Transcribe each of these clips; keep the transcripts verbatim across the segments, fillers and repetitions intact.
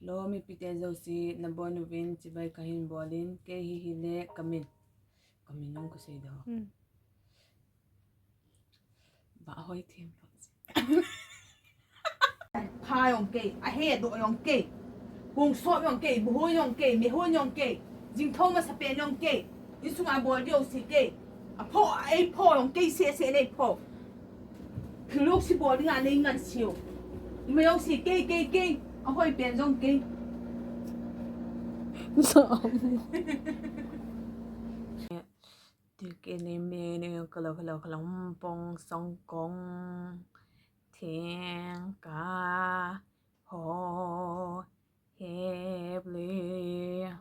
Hello, mipite jouse, nabonchauvin chibai kahin bolin, kei hi hile kamin. Kamin jong kasei doh. Hmm. Bah hoi them. Pha jong kei, ahedoh jong kei. Kong sop jong kei, bu hoi jong kei, me hoi jong kei. Jingthou masapen jong kei. Insunga bol jouse kei. Apho, eipho jong kei, seh seh le eipho. Thilsoh bol dinga nei ngansiu. Ima jouse kei, kei, kei. Ahoi pen jong kei. Sa. Tikini mini kalo kalo kalo pong song kong thing ka ho hep li.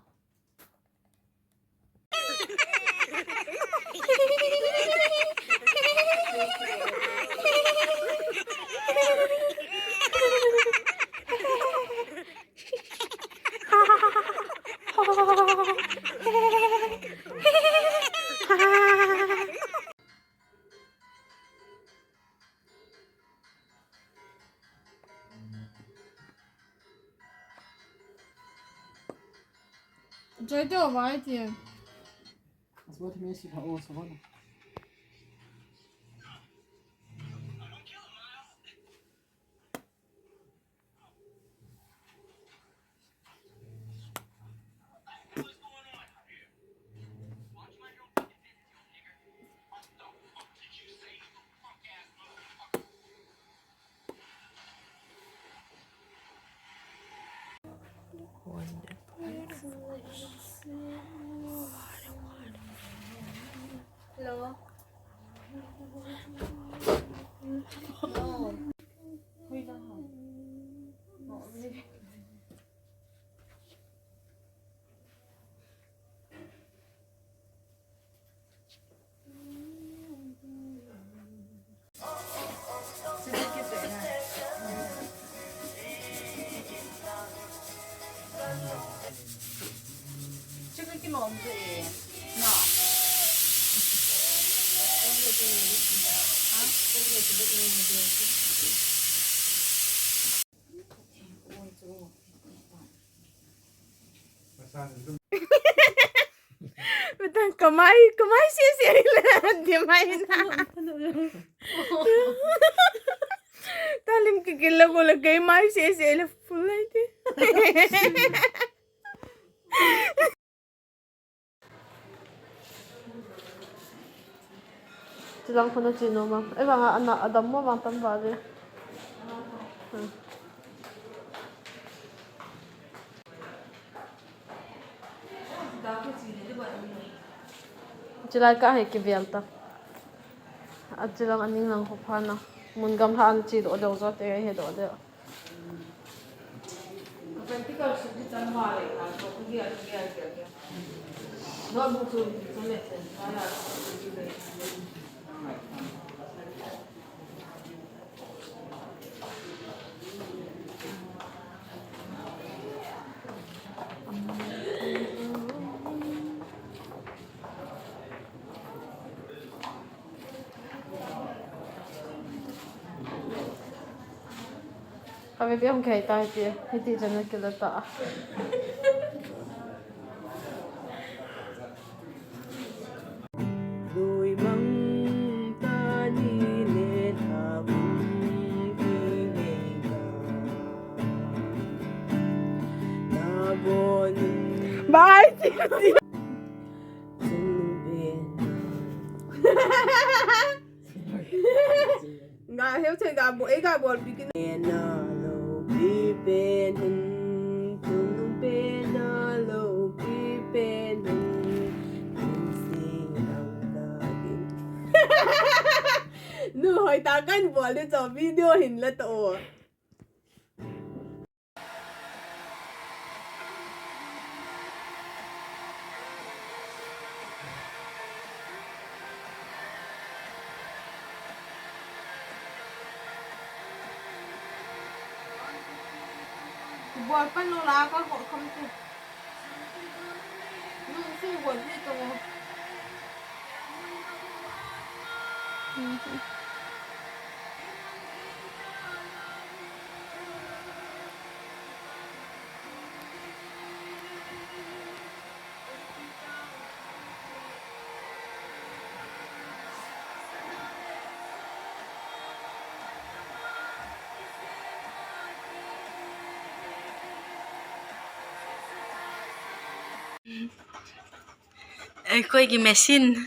Joy te o vai ti. As what me si ha o so na. Hello. No. Betul, kamai, kamai sese le, dia mai na. Talim kikila ko la kai mai sese le, full ai te. Chilang khun a chi nom a. Ei vang a, ana, adam mo vang tam va ve. Hmm. Chilai ka hi kivel ta. A chilang aning lang ko pha na. Mun gamla an chi doh deu jo te he doh deu. Ka ve ve hung kei tai ti, hiti chan a kila ta. Lui mang ta ni le tha kum ki nei ta. Na bon. Bye. Nga heu chen ga bo, ei ga bol pi kin. Na lo pi pen hin, tum pen na lo pi pen hin, tum si ang ta din. Nu hoi ta kan bol le cho video hin la to. Bol pan lo la ka ho kham tu. Nung su bol ni to mo. Eikoi ki machine.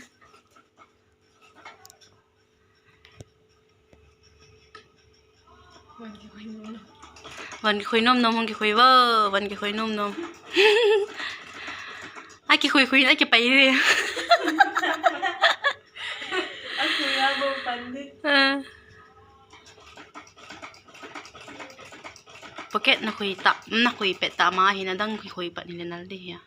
Van kikhui nom nom, hung kikhui vo, van kikhui nom nom. A kikhui khui, a kipai re. A khui a bo pan di. Ah. Pocket na khui ta, na khui pet ta ma hi na dang khui khui pat ni le nal di hi a.